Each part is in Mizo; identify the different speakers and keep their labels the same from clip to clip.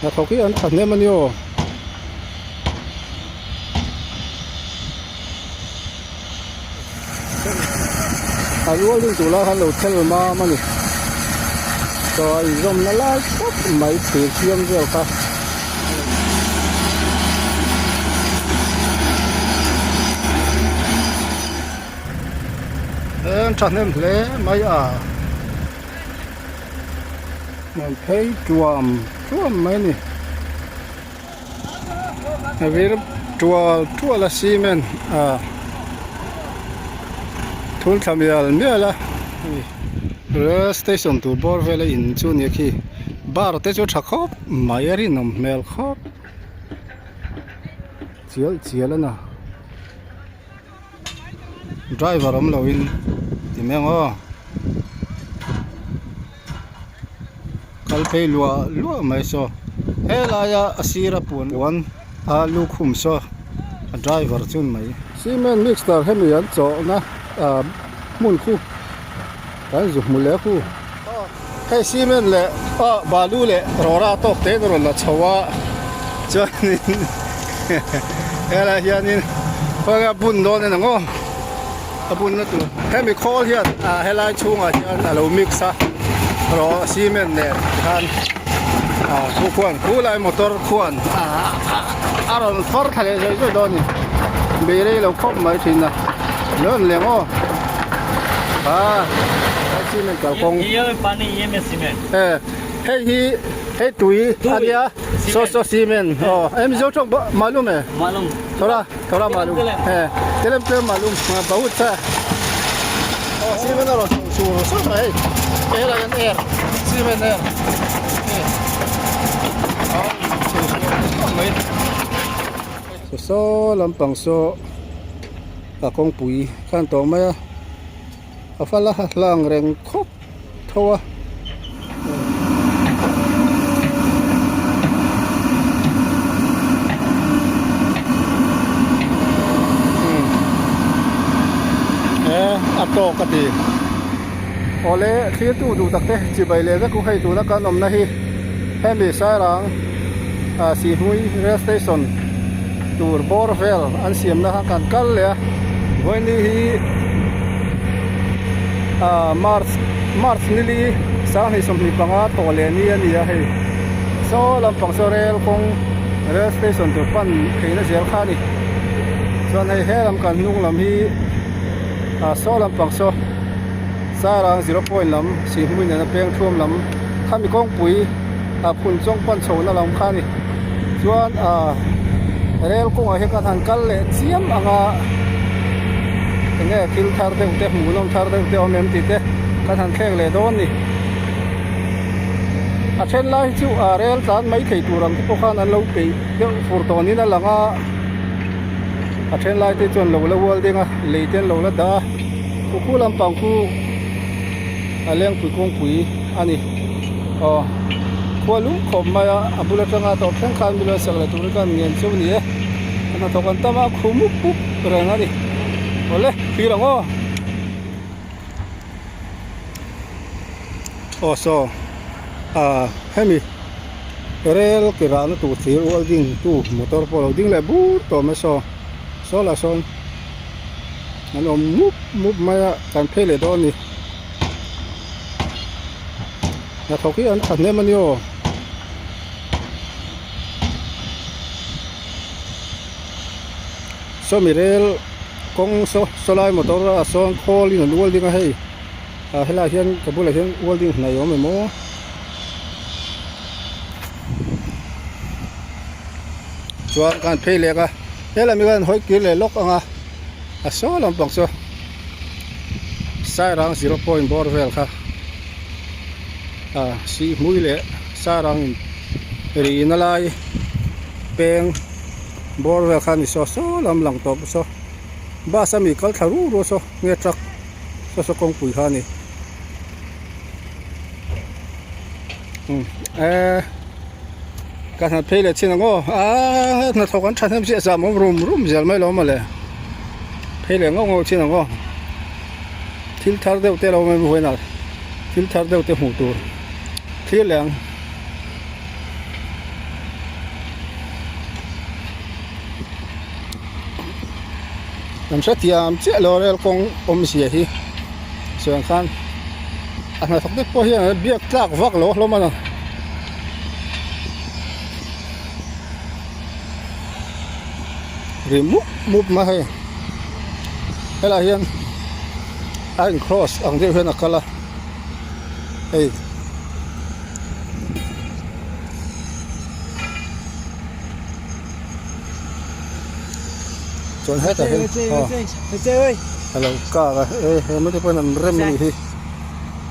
Speaker 1: Hnathawk hi an thahnem a ni aw. A rual ding tur lai khan lo thel mam a ni. Chaw a inzawmna lai tak mai thir siam vel kha. An thahnem hle mai a. An phei tuam tuam mai a ni. A vir tual tual a cement ah thul thla mial mial a hei rail station tur bawr vela in chu nia khi bar te chu tha khawp mai a rinawm hmel khawp chial chial a na driver awm lo in ti mai ang aw kal phei luah luah mai saw helaia a sira puan puan a lukhum saw a driver chu ni mai cement mixer hemi an chawhna ah hmun khu kan zu hmu leh khu hei cement leh ah balu leh rawra tawk te an rawn la chho a chuanin helaiah hianin khawnge a bun dawn en ang aw. A bunna tur hemi khawl hian ah helai chhungah hian a lo mix a rawh cement nen khan ah khu khuan khulai motor khuan ah a rawn far thla leh zawih zawih dawn a ni bei rei lo khawp mai thin a lo en leh ang aw ah cement kalkawng hei hi hei tui a nia saw saw cement aw hei mizo tawng malum e thola. Thola malum he telem tlem malum bahut cha aw cement a rawn chho sur sur mai hei air ah hian air cement air a rawn chho sur sur mai saw saw lampang saw a kawngpui khan tawh mai a a fal a hlang reng khawp tho a. A tawk a ti awle thlir tu duh tak te chibai leh vek u hei tuna kan awmna hi hemi sairang ah sihhmui rail station tur bawr vel an siamna kha kan kal leh a vawiini hi ah march march nili 25 tawh leh ni a ni a hei saw lampang saw rel kawng rail station tur pan theihna zel kha a ni chuan hei he lam kan hnung lam hi ah saw lampang saw Sairang zero point lam Sihhmui nena peng thuam lam khami kawngpui ah phun chawng pan chho na lam kha a ni chuan ah rel kawngah hian kan han kal leh chiam ang a enge thil thar deuh te hmuhnawm thar deuh te awm em tih te kan han thlek leh dawn a ni a then lai hi chu ah rel tlan mai thei tur ang te pawh khan an lo peih deuh fur tawh niin a lang a a then lai te chuan lo la ual ding a lei te an lo la dah a. Kukhu lampang khu a lengpui kawngpui a ni aw khua lung khawp mai a a bul atanga tawp thleng khan mi lo sak leh turin khan ngen chu a ni e a hnathawk an tam a khu mup mup reng a ni awle thlir ang aw aw saw ah hemi rel ke rahna tur thir welding tu motor pawh a lo ding leh bur tawh mai saw saw lah sawn. An awm mup mup mai a kan phei leh dawn a ni hnathawk hi an thahnem a ni aw sawmi rel kawng saw saw lai motor a sawn khawl in an welding a hei ah helaiah hian ka bulah hian welding hnaih a awm em aw. Chuan kan phei leh a helami khan hawi kir leh lawk ang a a saw lampang chu sairang zero point bawr vel kha ah sihhmui leh sairang in rihna lai peng bawr vel kha a ni saw saw lam lang tawp saw bus ami kal thla ruh ruh saw nge truck saw saw kawngpui kha a ni umm eee. Ka hna phei leh chin ang aw aaa hnathawk an thahnem chiah zam awm rum rum zel mai lo mawle phei leh ngauh ngauh chin ang aw thil thar deuh te lo awm em huain a thil thar deuh te hmuh tur thlir leh ang. Kan hrethiam chiah lo rel kawng awmzia hi chuan khan a hnathawk te pawh hian an biak tlak vak lo hlawm a ni. Ri mup mup mai hei helaiah hian a in cross ang deuh hian a kal a hei. Chuan hetah hian aw a lo kar a e he mite pawhin an rem a nih hi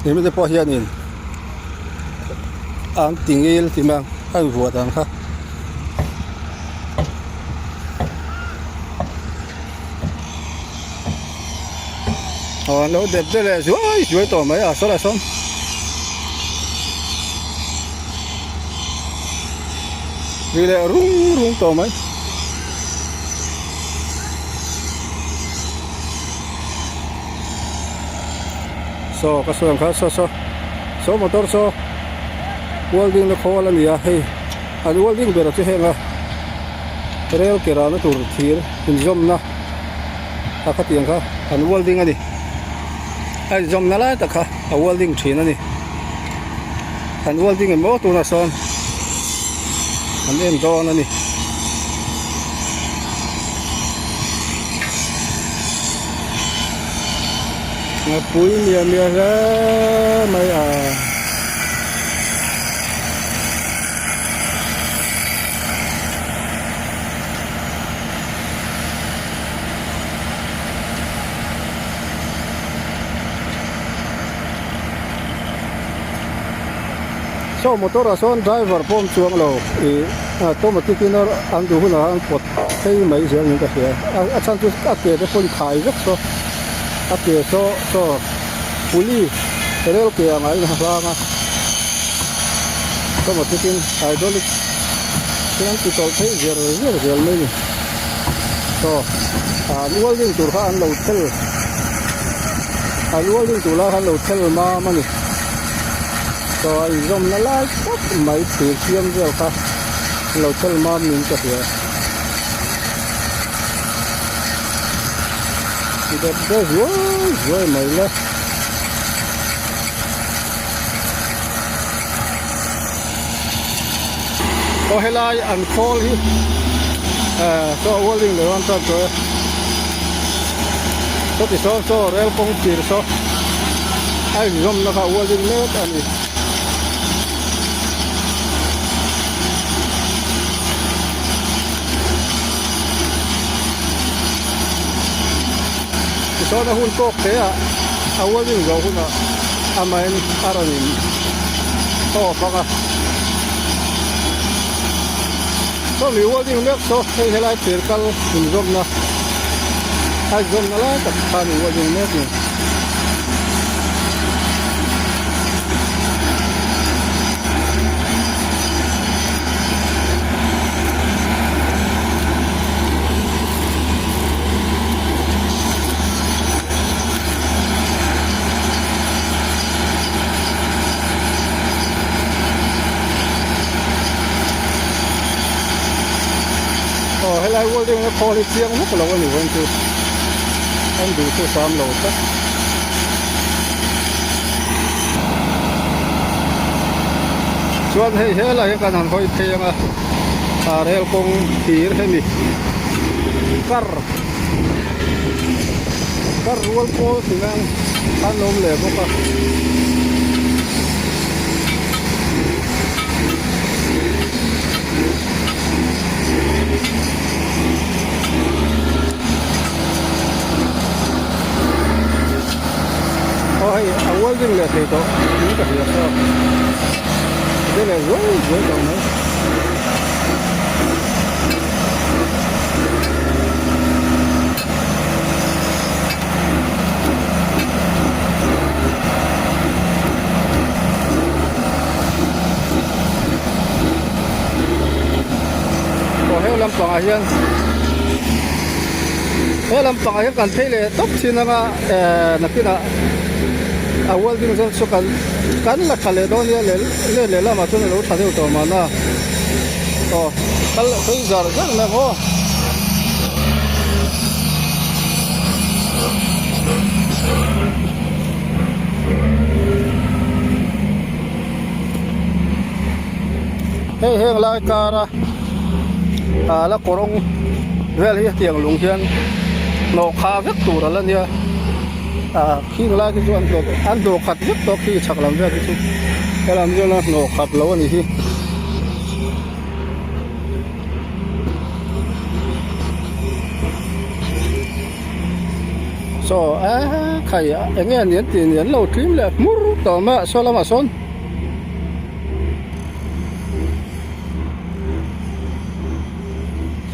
Speaker 1: he mite pawh hianin an ti ngil tih mai ang a invuah dan kha. Aw an lo dep deuh leh zuai zuai tawh mai a sawlai sawn. Ri leh rung rung tawh mai. Saw ka sawi ang kha saw saw saw motor saw welding na khawl a ni a hei an welding ber chu heng a rel ke rah na tur thir inzawmna a khatiang kha an welding a ni a inzawmna lai tak kha a welding thin a ni. An welding emaw tunah sawn an en dawn a ni. Ngapui miah miah hle mai a. Saw motor ah sawn driver pawh awm chuang lo ih automatic in an duh hunah an pawt phei mai zel niin ka hria a a chhan chu a ke te pawh in khai vek saw a ke saw saw puli rel ke ang ah in a hlang a automatic in hydraulic te an ti tawlh phei zer zer zel mai a ni saw an welding tur kha an lo thel an welding tur lai kha an lo thel mam a ni. Chaw a inzawmna lai tak mai thir siam vel kha lo thel mam niin ka hria. Dep deuh zuai zuai mai le. Aw helai an khawl hi eh chaw welding leh an tan tawh e. Sawti sawn saw rel kawng tir saw a inzawmna kha welding mek a ni. Tichuan a hun tawk te ah a welding zawh hunah amahin a rawn in off ang a. Sawmi welding mek saw hei helai thir kal inzawmna a inzawmna lai tak khan in welding mek ni. Aw helai welding na khawl hi chiang vak lo a ni vawiin chu an duh chu sam lo tlat. Chuan hei helai hi kan han hawi phei ang a ah rel kawng thir hemi kar kar rual pawl tih ang an awm leh bawk a. Aw hei a welding leh thei tawh in ka hria saw a leh zuai zuai tawh mai. Aw he lampangah hian he lampangah hian kan phei leh tawp thin anga ehh nakinah a welding zawng chu kan kan la tha leh dawn nia leh let leh lamah chuan a lo tha deuh tawh mahna aw kal phei zar zar mai ang aw. Hei heng lai kara ah la kawrawng vel hi hetiang lung hian hnawh kha vek tur a la nia ah khing lai khi chu an hnawh an hnawh khat vek tawh khi chhak lam vel khi chu helam hian a hnawh khat lo a ni hi. Saw eee khai eng nge ni an tih ni an lo tlim leh hmur tawh mai a saw lamah sawn.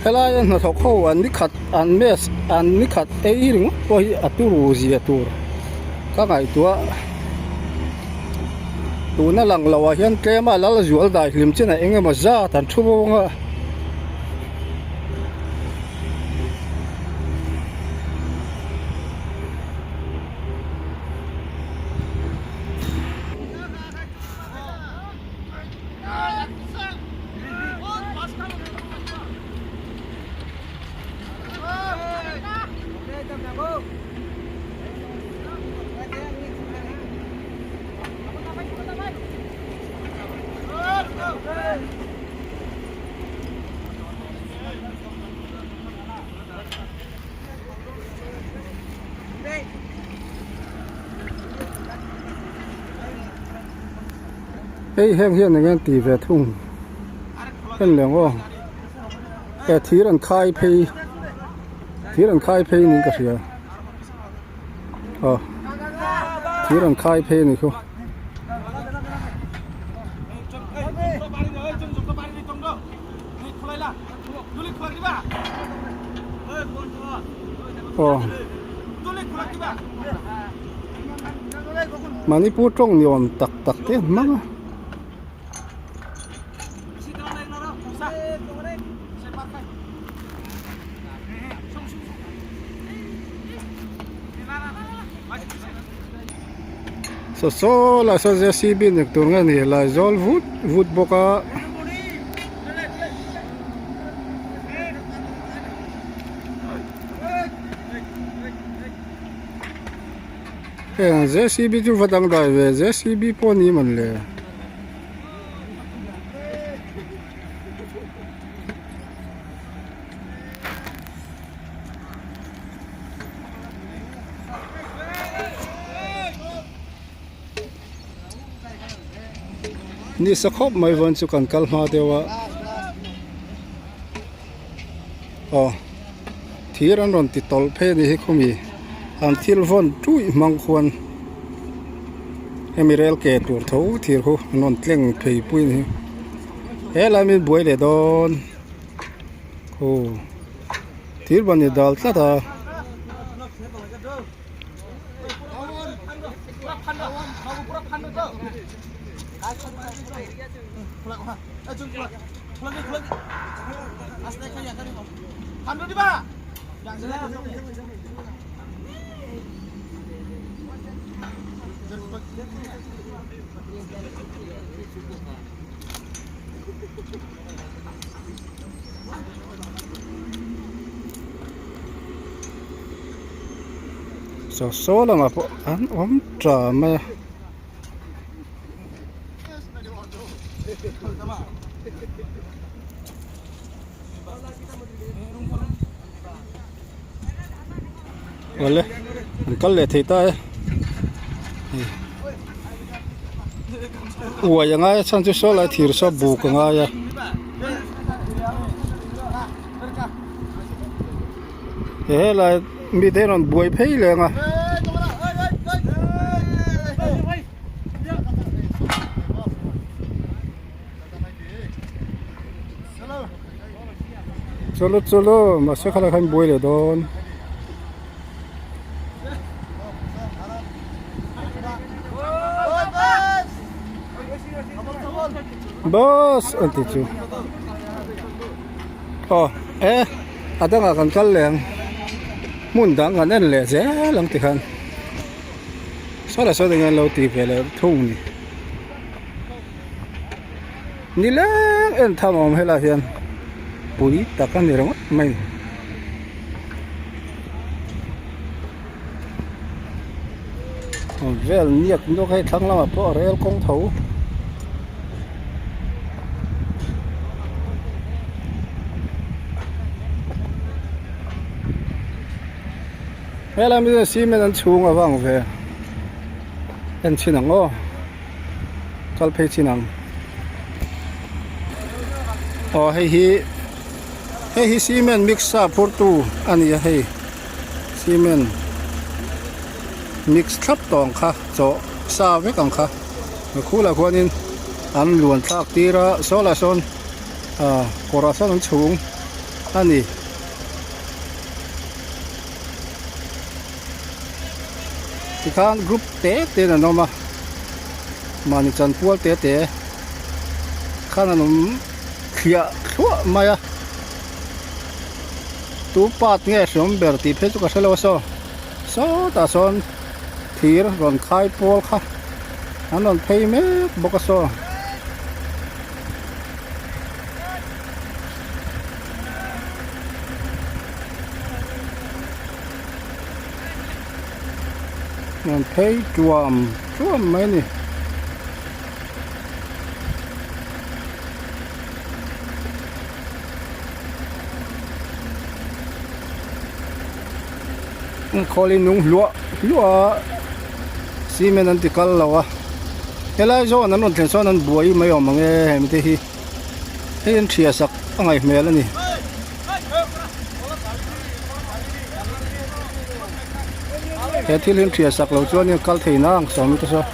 Speaker 1: Helaia hnathawk ho an ni khat an mess an ni khat ei ringawt pawh hi a turu zia tur ka ngaihtuah tuna lang loh ah hian tlem a lal zual dai hlim chin ah eng emaw zat an thu vawng a. Hei heng hian eng nge an tih ve thung en leh ang aw he thir an khai phei thir an khai phei niin ka hria aw thir an khai phei a nih chu. Aw Manipur tawng ni awm tak tak te an hmang a. Saw saw lah saw JCB nek tur nge ni lai zawl vut vut bawk a. Heng JCB chu va dangdai ve JCB pawh a ni man le. Ni sa khawp mai vawn chu kan kal hma deuh a aw thir an rawn ti tawlh phei a ni hi khumi an thil vawn ṭuih hmang khuan hemi rel ke tur tho thir khu an rawn tleng phei pui a ni hi helai mi buai leh dawn aw thir ban ni dal tlat a. Saw saw lamah pawh an awm ta mai a. Awle an kal leh thei ta e uai a ngai a chhan chu saw lai thir saw buk a ngai a. He helai mite hian rawn buai phei leng a. Chawlh chawlh mahse khalai khan buai leh dawn. Bus an tih chu aw e a dangah kan kal leh ang hmun dang kan en leh zel ang tikhan saw leh saw eng an lo ti ve leh thung ni nileng en tham a awm helaiah hian pui tak a ni ringawt mai. Vel niak nuak hei thlang lamah pawh rel kawng tho. Helai mi cement an chhung a vang ve en chhin ang aw kal phei chhin ang aw hei hi hei hi cement mix a phur tu a ni a hei cement mix thlap tawh ang kha chawh sa vek ang kha a khulah khuanin an luan thlak tir a saw lah sawn ah kawrah sawn an chhung a ni. Tikhan group te te in an awm a mahni chanpual te te khan an awm thliah thluah mai a tu part nge hriawm ber tih phei chu ka hrelo a saw sawtah sawn thir rawn khai pawl kha an rawn phei mek bawk a saw. Rawn phei tuam tuam mai a ni. Khawl hi nung hluah hluah a cement an ti kal lo a helai zawn an rawn thlen sawn an buai mai awm ang e hemi te hi. Hei an thiah sak a ngaih hmel a ni. He thil hi an thiah sak lo chuan kal thei nang sawm te saw.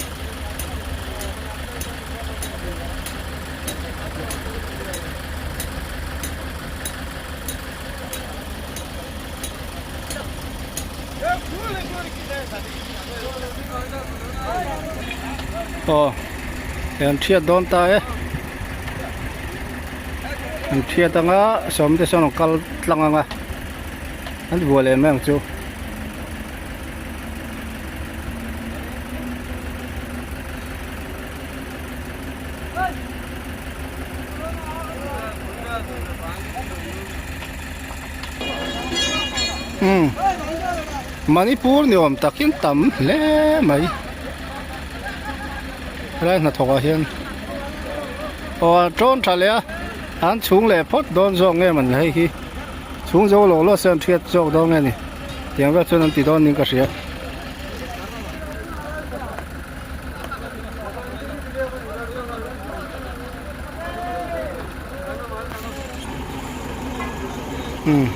Speaker 1: Aw hei an thiat dawn ta e an thiat anga sawm te sawn an kal tlang anga an vuah leh mai ang chu. Umm Manipur ni awm tak hian tam hle mai helai hnathawk ah hian aw a tawn tha leh a an chhung leh phawt dawn zawk nge man hei hi chhung zo lo lo se an hriat zawk dawn nge ni tiang vel chuan an ti dawn niin ka hria. Umm.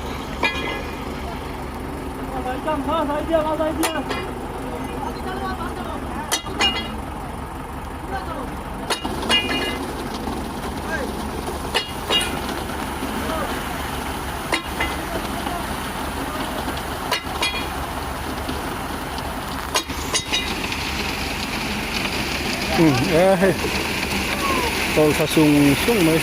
Speaker 1: Umm e hei tawlh thla sung sung mai.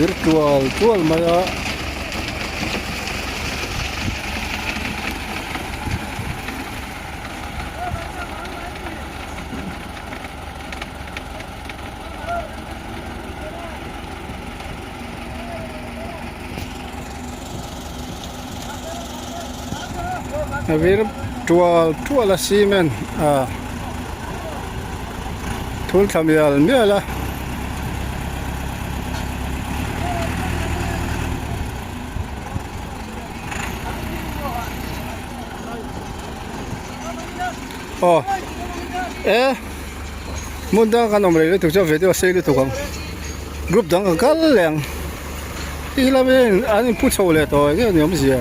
Speaker 1: Vir tual tual mai a. A vir tual tual a cement ah thul thla mial mial a. Aw e hmun dang kan awm rei lutuk chuan video a sei lutuk ang group dang kan kal leh ang ti lam hian an inpu chho leh tawh eng nge ni awmzia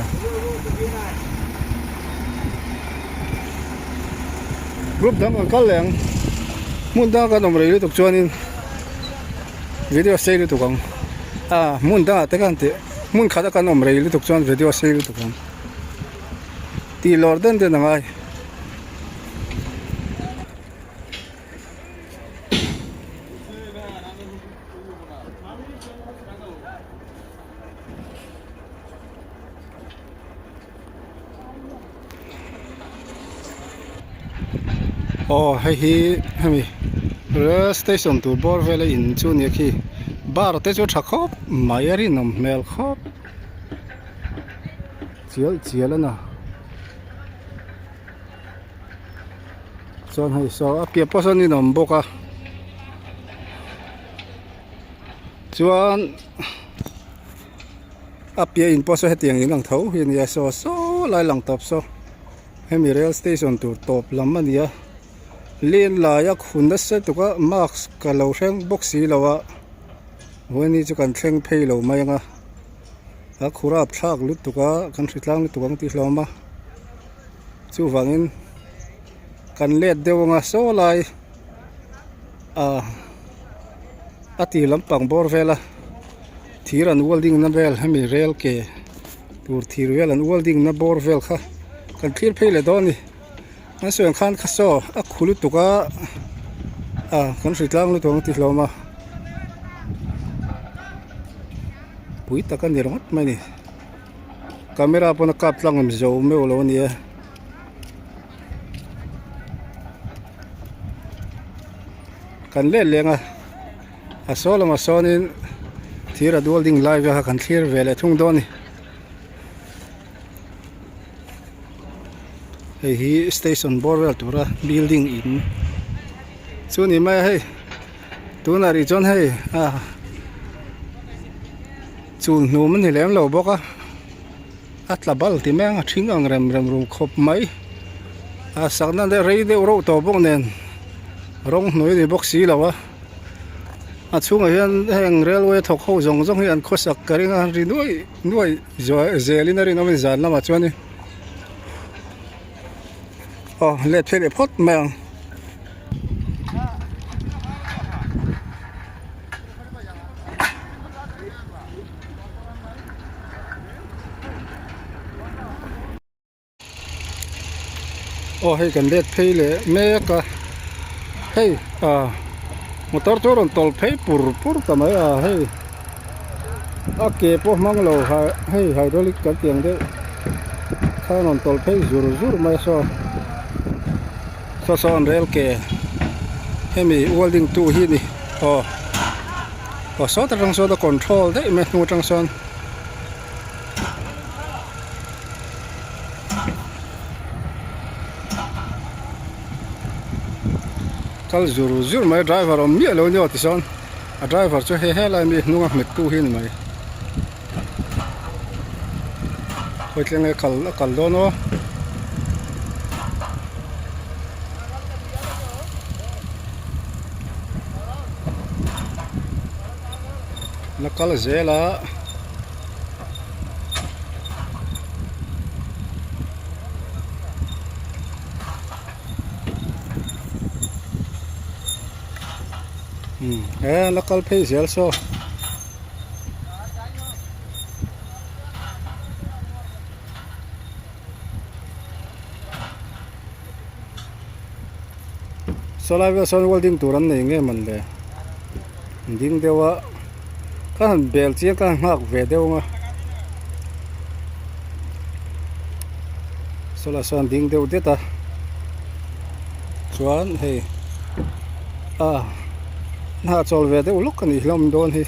Speaker 1: group dang kan kal leh ang hmun dang kan awm rei lutuk chuanin video a sei lutuk ang ah hmun dangah te khan tih hmun khat a kan awm rei lutuk chuan video a sei lutuk ang. Tih lawr den den a ngai. Aw hei hi hemi rail station tur bawr vela in chu a nia khi bar te chu tha khawp mai a rinawm hmel khawp. Chial chial a na. Chuan hei saw a piah pawh sawn in awm bawk a chuan a piah in pawh saw hetiang in ang tho hi a nia saw saw lai lang tawp saw hemi rail station tur tawp lam a ni a len laia khun nasa tuk a mask ka lo hreng bawk si lo a vawiin chu kan thleng phei lo mai ang a a khurap thlak lutuk a kan hritlang lutuk ang tih hlawm a chuvangin kan let deuh anga saw lai ah a tir lampang bawr vel a thir an welding na vel hemi rel ke tur thir vel an welding na bawr vel kha kan thlir phei leh dawn a ni an sawi ang khan kha saw a khu lutuk a ah kan hritlang lutuk ang ti hlawm a pui tak a ni ringawt mai a ni camera pawn a kap tlang awm zo meuh lo a ni e. Kan let leng a a saw lamah sawnin thir a dual ding lai vel kha kan thlir ve leh thung dawn a ni hei hi station bawr vel tura building in chu ni mai a hei tunah rih chuan hei ah chul hnum a ni lem lo bawk a. A tla bal ti mai ang a thing ang rem rem rum khawp mai a sakna te rei deuh reuh tawh bawk nen rawng hnuai a ni bawk si lo a a chhungah hian heng railway thawk ho zawng zawng hi an khawsak ka ring a ri nuai nuai zelin a rinawm a ni zan lamah chuanin aw let phei leh phawt mai ang. Aw hei kan let phei leh mek a hei ah motor chu a rawn tawlh phei pur pur ta mai a hei a ke pawh hmang lo hei hydraulic kan tih ang deuh kha a rawn tawlh phei zur zur mai a saw saw saw an rel ke hemi welding tu hi a ni aw. Aw sawt atang sawn a control daih mai a hnung atang sawn kal zur zur mai driver awm miah lo a ni aw tichuan a driver chu hei helai mi hnunga hmet tu hi a ni mai khawi thleng nge kal a kal dawn aw. La kal zel a umm he la kal phei zel saw. Sawlai velah sawn welding tur an nei nge man le an ding deuh a ka han bel chiang ka han nghak ve deuh ang a sawlai sawn an ding deuh det a chuan hei ah an hahchawl ve deuh lawk a nih hlawm dawn hi.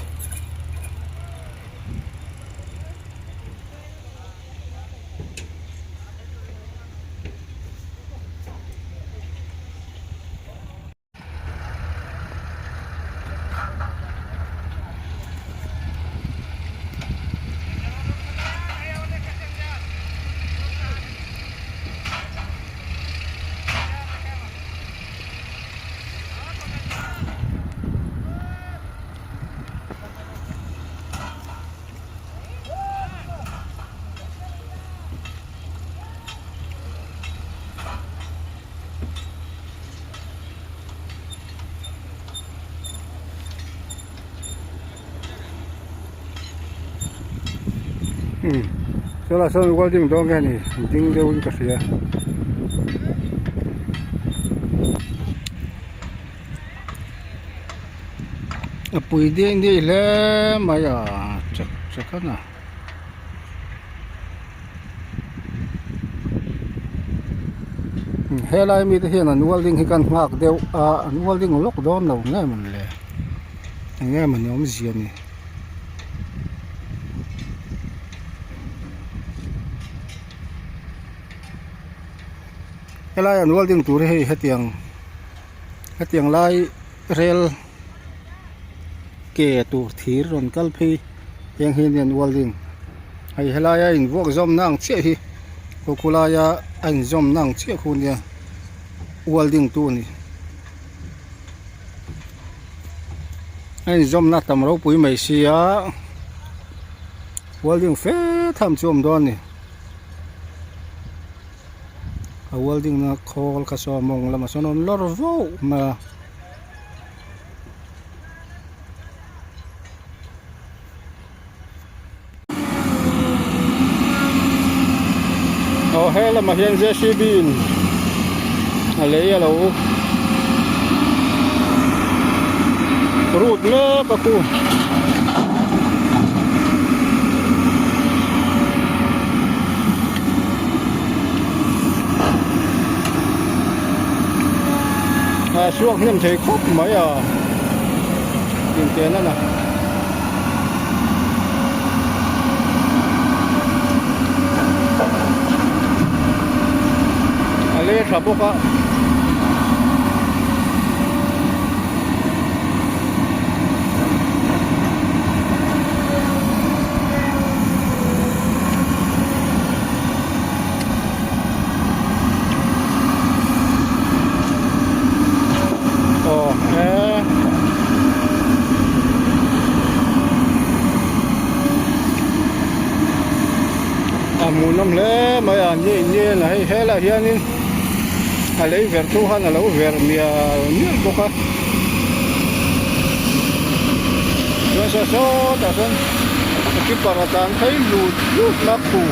Speaker 1: Umm chulaiah sawn welding dawn nge ni ding deuhin ka hria. A pui diai diai hle mai a chak chak a na. Helai mite hian an welding hi kan nghak deuh a an welding lawk dawn lo nge mawn le eng nge maw ni awmzia ni. Helai an welding tur hi hei hetiang. Hetiang lai rel ke tur thir rawn kal phei heng hi anian welding hei helaia invuak zawmna ang chiah hi khu khulaia a inzawmna ang chiah khu ania welding tu a ni a inzawmna tam ropui mai sia welding fe tham chu a awm dawn a ni. A welding na khawl kha saw mawng lamah sawn a awm lawr vauh mai a. Aw he lamah hian J C B in a lei a lo rut mek a khu. A suak hnem thei khawp mai a inten a na. A le tha bawk a. Aw he a hmuhnawm hle mai a ni ni a hei helaiah hianin a lei verh thu khan a lo verh mial mial bawk a chuan saw sawtah sawn keeper a tlan phei lut lut a khu.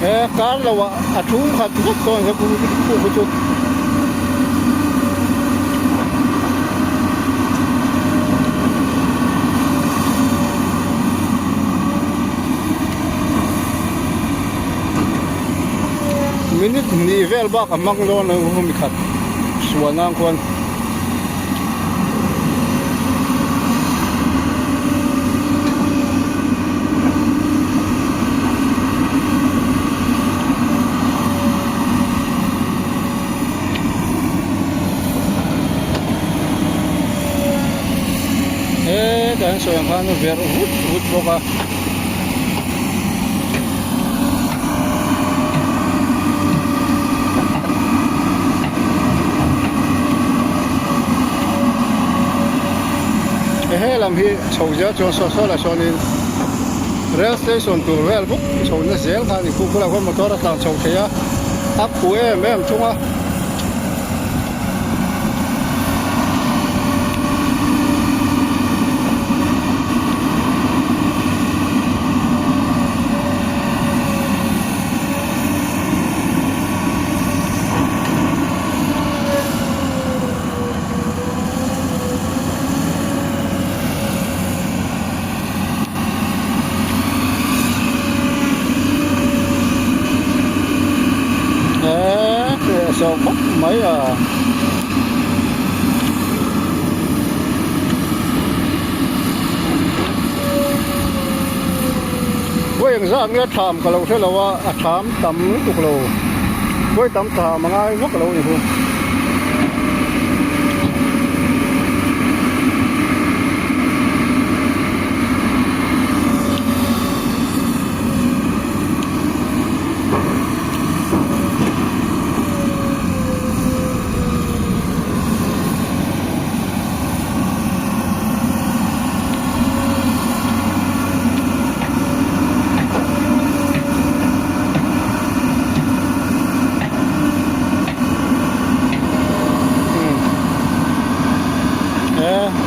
Speaker 1: He kar lo ah a thu khat vek dawn he puk hi chu. Minute hnih vel bak a hmang dawn lo hemi khat sual nan khuan. Hetah hian sawi ang khan a verh vut vut bawk a. He lam hi chho zel chuan saw saw lah sawnin rail station tur vel bawk chhohna zel kha a ni khu bulah khuan motor a tlan chho thei a a khu em em thung a. Eee khawp mai a. Vawi engzat nge tham ka lo hre lo a a tham tam lutuk lo vawi tam tham a ngai vak lo a ni hu.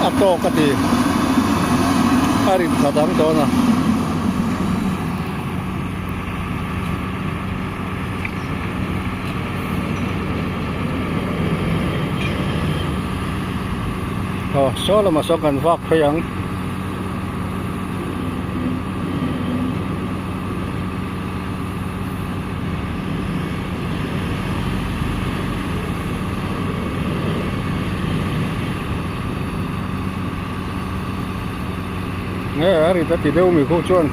Speaker 1: A tawk a ti a rit khat ang dawn a. Aw saw lamah sawn kan vak phei ang. rit a ti deuh mi khuh chuan.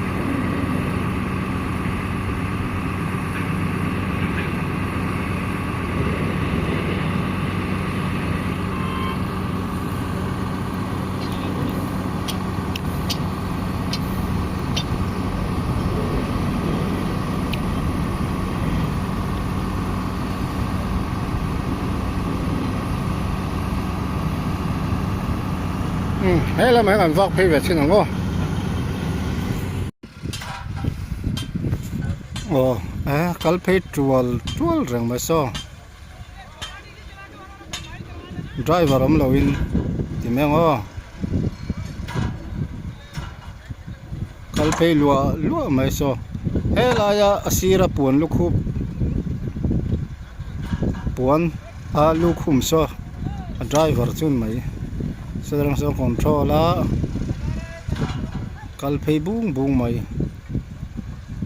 Speaker 1: He lamah hian an vak phei ve thin ang aw aw a kal phei tual tual reng mai saw driver awm lo in ti mai ang aw kal phei luah luah mai saw helaia a sira puan lukhup puan a lukhum saw a driver chuan mai saw sawn control a kal phei bung bung mai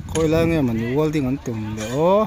Speaker 1: khawi lai nge mawni welding an tum le aw.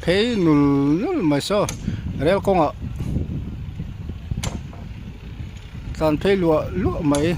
Speaker 1: Phei nul nul mai saw rel kawngah tlan phei luah luah mai.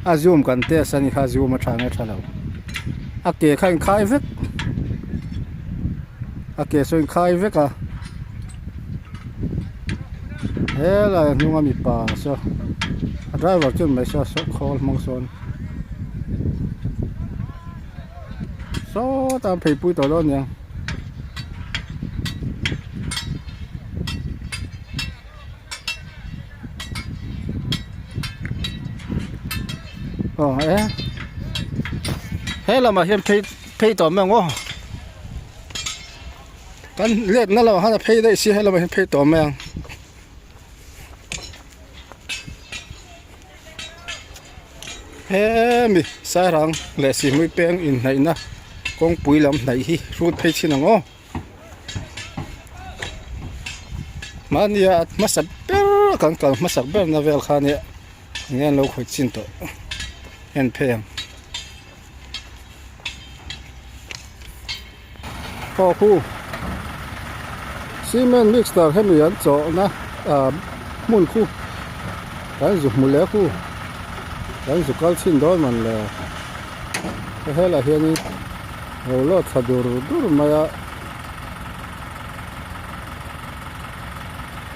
Speaker 1: A zoom kan test a ni kha zoom a tha nge tha lo a ke kha inkhai vek a ke saw inkhai vek a helai a hnunga mipa saw a driver chuan mai saw khawl hmang sawn sawtah an phei pui tawh dawn aniang. Aw e he lamah hian phei phei tawh mai ang aw kan let na lamah khan a phei daih si he lamah hian phei tawh mai ang. Hemi Sairang leh Sihhmui peng inhnaihna kawngpui lam hnaih hi hrut phei thin ang aw. Mahnia hmasa ber kan kal hmasak ber na vel kha nia enge an lo khawih chin tawh en phei ang. Aw khu cement mixer hemi an chawhna ah hmun khu kan zu hmu leh khu kan zu kal chhin dawn man le helaiah hianin Lo lawt thla dur dur mai a,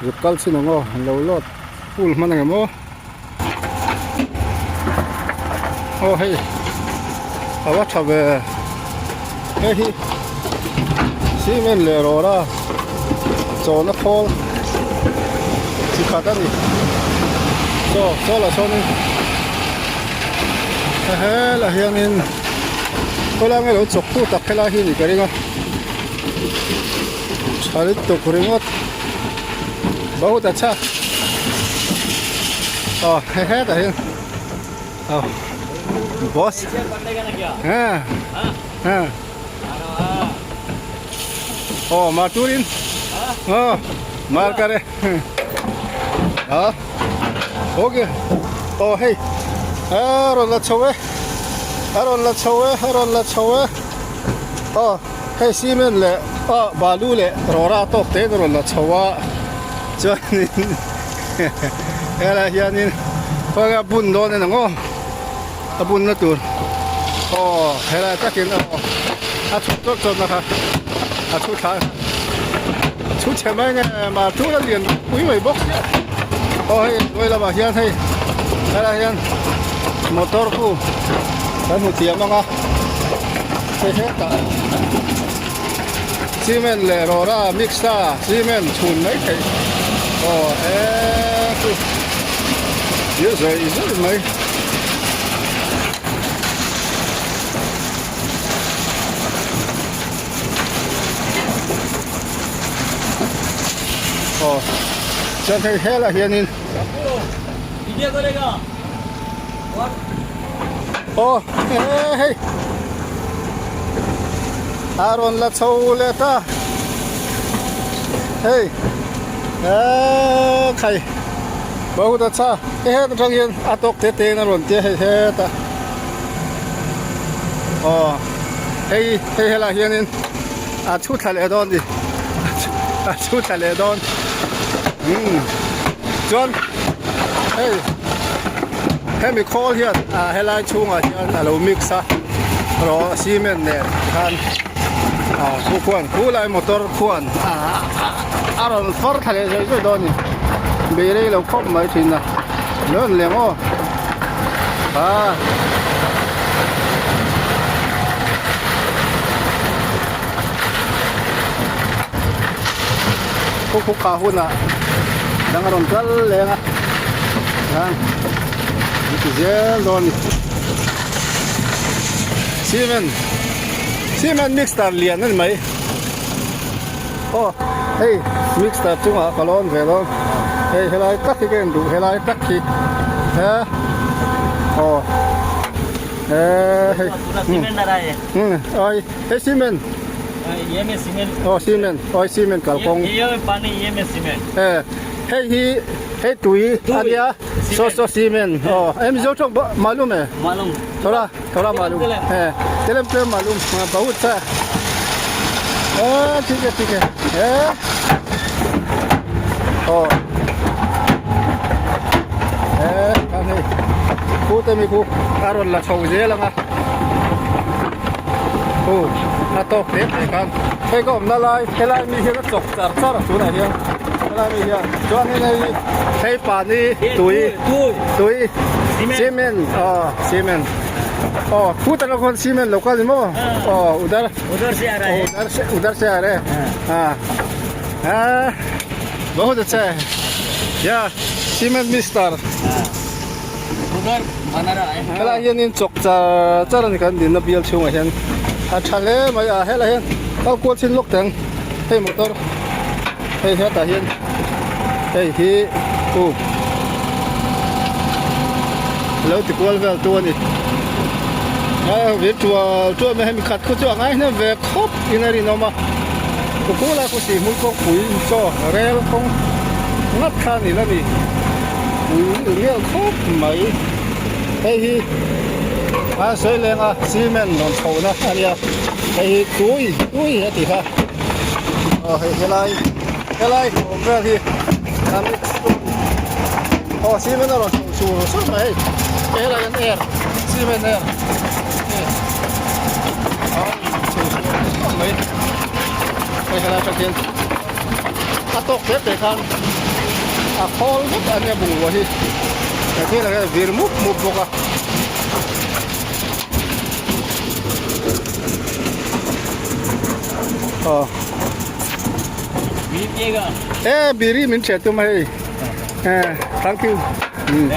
Speaker 1: zuk kal chin ang aw, an lo lawt full hman ang em aw. Aw hei a va tha ve, hei hi cement leh rawra chawna khawl chi khat a ni, saw saw lah sawnin helah hianin. Khawlai nge lo chawk tu tak helai hi a nih ka ring a tha lutuk ringawt bahut a chhak aw he hetah hian aw boss ha ha aw mar turin aw mar kare a okay aw hei a rawn la chho e. A rawn la chho e, a rawn la chho e. Aw, hei cement leh ah balu leh rawra tawk te in a rawn la chho a. Chuanin helaiah hianin khawnge a bun dawn en ang aw, a bunna tur. Aw helai takin aw a chhuk chawt chawt na kha a chhu thla chhu chhe mai nge mah tul a lian pui mai bawk sia aw hei hnuai lamah hian hei helai hian motor khu kan hmu thiam ang a hei hetah cement leh rawra mix a cement chhun mai theih aw he chu thil zawih zawih mai. Aw chuan hei helah hianin aw hei a rawn la chho leh ta hei eee khai bahut acha hei het atang hian a tawk te te in a rawn tia hei hetah aw hei hei helaiah hianin a thu thla leh dawn ni a thu thla leh dawn umm chuan hei hemi khawl hian ah helai chhungah hian a lo mix a rawh cement nen khan ah khu khuan khulai motor khuan ah a rawn far thla leh zawih zawih dawn a ni bei rei lo khawp mai thin a lo en lem aw ah. Khu khu kha hunah dang a rawn kal leng a chuan an ti zel dawn a ni cement cement mixer lian a ni mai aw hei mixer chungah ka lawn ve dawn hei helai tak hi ka en duh helai tak hi he aw he hei umm ai hei cement. Aw cement aw cement kalkawng hei hi hei tui a nia saw saw cement aw hei mizo tawng pawh malum e thola thola malum e telem tlem malum bahut cha aw thik e thik e e aw e khan hei khu te mi khu a rawn la chho zel ang a. Hu a tawk hle hle khan hei ka awmna lai helai mi hian a chawk char char a tunah hian helai mi hian chuanin hei hei pani tui tui cement aw cement aw khutah lah khuan cement lo kal ni maw aw udar udar se udar se a re a a bahut acha hai ya cement mister. Helaiah hianin chawk char char a ni kan dinna bial chhungah hian a tha hle mai a helaiah hian kal kual chin lawk teh ang hei motor hei hetah hian hei hi u lo ti kual vel tu a ni a vir tual tual mai hemi khat khu chu a ngai hnem ve khawp in a rinawm a kukula khu sih hmul kawngpui chaw rel kawng ngat kha a ni la ni. Ui rial khawp mai hei hi a sawi leng a cement rawn chho na a nia hei hi tui tui a ti kha aw hei helai helai awm vel hi a mix aw cement a rawn chho sur sur mai hei helai an air cement air a chho sur sur mai hei helai atang hian. A tawk tep teh khan a khawl vek a nia bungrua hi he thil ah hian a vir mup mup bawk a. Aw e biri min ṭhiah tum a hei e thank you um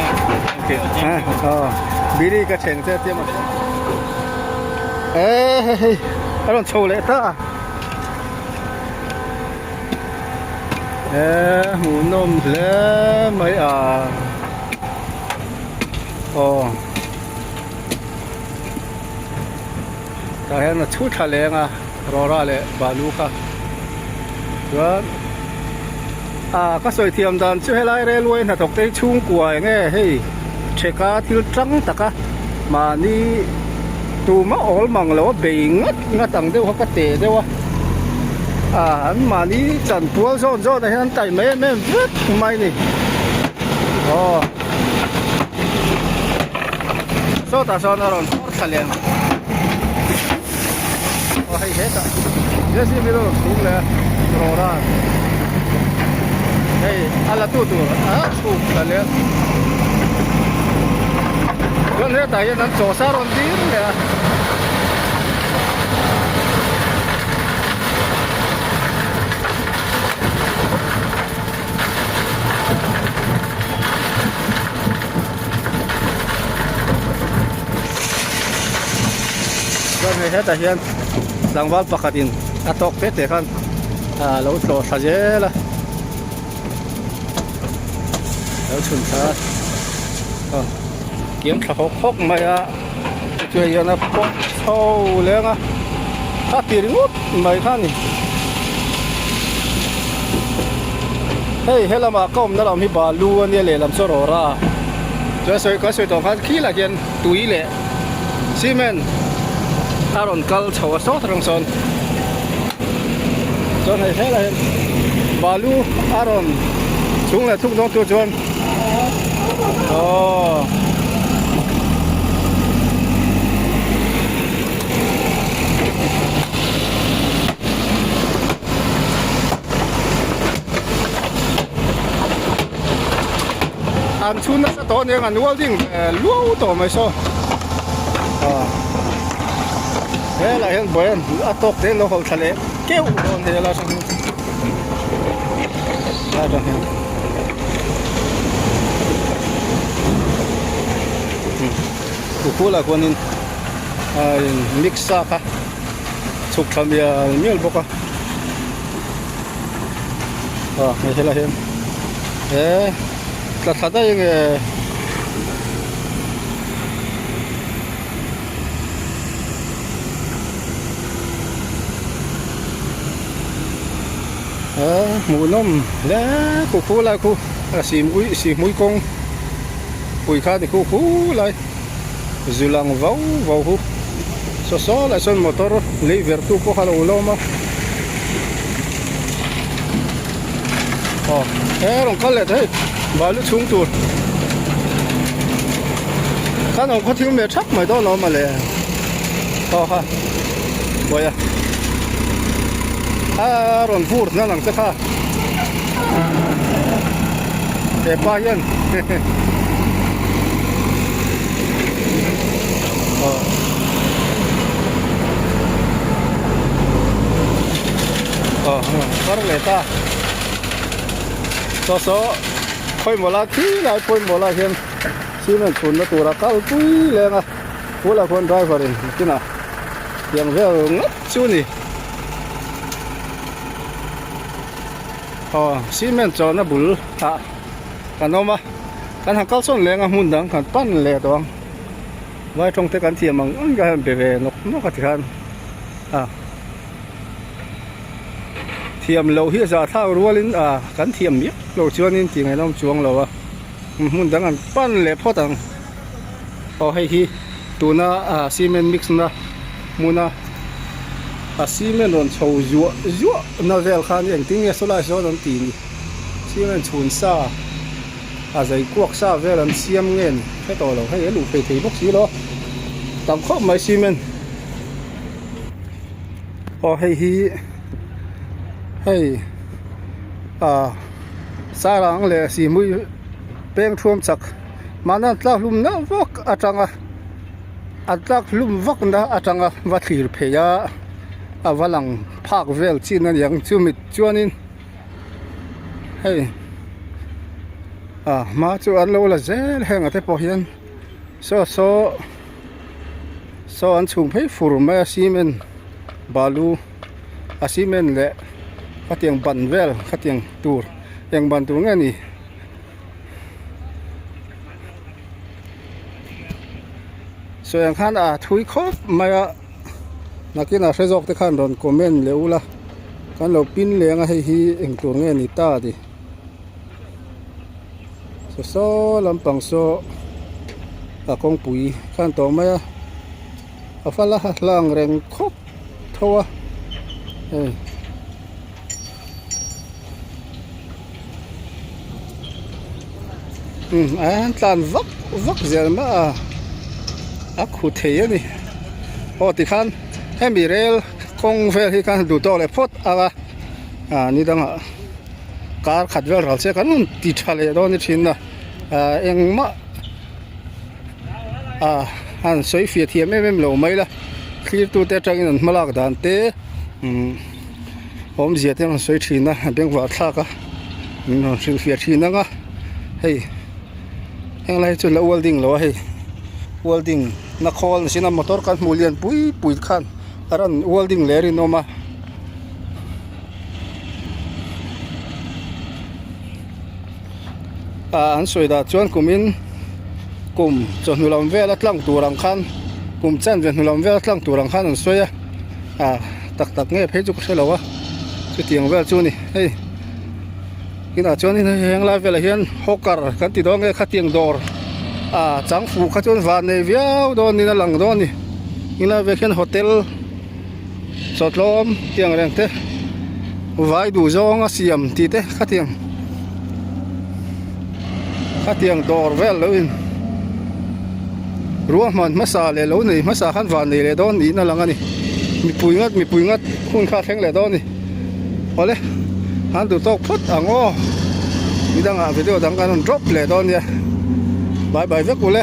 Speaker 1: aw biri ka ṭhen che tia maw e hei hei a rawn chho leh ta a. He hmuhnawm hle mai a aw tah hian a chhu thla leng a rawra leh balu kha chuan ah ka sawi thiam dan chu helai railway hnathawk te hi chhungkua eng nge hei theka thil tang taka mahni tuma awl mang lo a bei ngat ngat ang deuh kha ka teh deuh a ah an mahni chanpual zawn zawn ah hian an taih mai em em vek mai a ni aw sawtah sawn a rawn fawr thla leh ang. Aw hei hetah JCB lo rawn chhung leh a rawra hei a la tu tur a chhuk thla leh a chuan hetah hian an chaw sa rawn ding leh a. Chuan hei hetah hian tlangval pakhatin a tawk te te khan ah lo tlawh thla zel a lo chhun thla a aw kiam thla hawk hawk mai a chuan hian a pawt chho leng a a ti ringawt mai kha a ni hei helamah ka awmna lam hi balu a nia lehlam chu a rawra a chuan sawi kan sawi tawh khan khilaiah khian tui leh cement a rawn kal chho a sawt atang sawn chuan hei helaiah hian balu a rawn chhung leh thuk dawn tur chuan aww. An chhun nasa tawh aniang an welding luau tawh mai saw ah helaiah hian buai a tawk te an lo hawlh thla leh keuh dawn hei lai atang hian lai atang hian Kukul ah khuanin a in mix sa kha chhuk thla mial mial bawk a ah hei helai hian he tla thla daih enge he hmuhnawm hle kukul ah khu a sim ui sihhmui kawng pui kha ni khu khu lai. Zu lang vau vau hu saw saw lah chuan motor lei ver tu pawh kha a lo lawm a aw he rawn kal leh ta hei balu chhung tur khan awm khaw thil meh thap mai dawn a awm a le aw kha buai a a rawn vur hnan ang che kha hepa hian aw kar leh ta saw saw khawimawh lai khi lai pawimawh lai hian cement chhunna tura kal pui leng a bulah khuan driver in kinah tiang vel ngawt chu a ni. Aw cement chawhna bul ah kan awm a kan han kal sawn leng a hmun dang kan pan leh tawh ang vai tawng te kan thiam ang ang hian be ve nawk nawk a ti khan a thiam loh hi a zah thlak rualin a kan thiam miah loh chuanin tih ngaihna awm chuang lo a hmun dang an pan leh phawt ang aw hei hi tuna ah cement mix na hmuna a cement rawn chho zuah zuah na vel khan engtin nge saw lai sawn an tih ni cement chhun sa a zai kuak sa vel an siam nge ni hre tawh lo hei a luh phei thei bawk si lo tam khawp mai cement aw hei hi hei ah sarang leh sihhmui peng thuam chak mahna an tlak hlum na vak atanga an tlak hlum vak na atanga va thlir phei a a va lang phak vel chin a niang chumi chuanin hei ah hma chu an lo la zel heng ah te pawh hian saw saw saw an chhung phei fur mai a cement balu a cement leh khatiang ban vel khatiang tur eng ban tur nge ni. Sawi ang khan a thui khawp mai a nakinah hre zawk te khan rawn comment leh ula kan lo pin leng a hei hi eng tur nge ni ta tih saw saw lampang saw a kawngpui khan tawh mai a a fal a hlang reng khawp tho a hei. Umm a han tlan vak vak zel mah a a khu thei a ni aw tikhan hemi rel. kawng vel hi kan duh tawk leh phawt ang a ah ni dangah kar khat vel ral che kan rawn ti tha leh dawn ni thin a ah engmah ah an sawi fiah thiam em em lo mai la thlir tute atangin an hmalak dan te umm awmzia te an rawn sawi thin a a bengvar thlak a min rawn hrilhfiah thin ang a hei heng lai hi chu la welding lo a hei welding na khawl ni sin a motor kan hmuh lian pui pui khan a rawn welding leh a rinawm a. Ah an sawi dah chuan kumin kum chawhnu lam vel a tlang tur ang khan kum chanve hnu lam vel a tlang tur ang khan an sawi a ah tak tak nge phei chu ka hre lo a chutiang vel chu a ni hei inah chuan in heng lai velah hian hawker kan ti dawn nge khatiang dawr ah changfu kha chuan van nei viau dawn in a lang dawn a ni inlai velah hian hotel. Chawtlawm tiang reng te vai duh zawng a siam tih te khatiang khatiang dawr vel lo in ruahman hmasa leh lo nei hmasa khan van nei leh dawn niin a lang a ni mipui ngat mipui ngat hun kha a thleng leh dawn a ni awle an duh tawk phawt ang aw midangah video dang kan rawn drop leh dawn nia bye bye vek ule.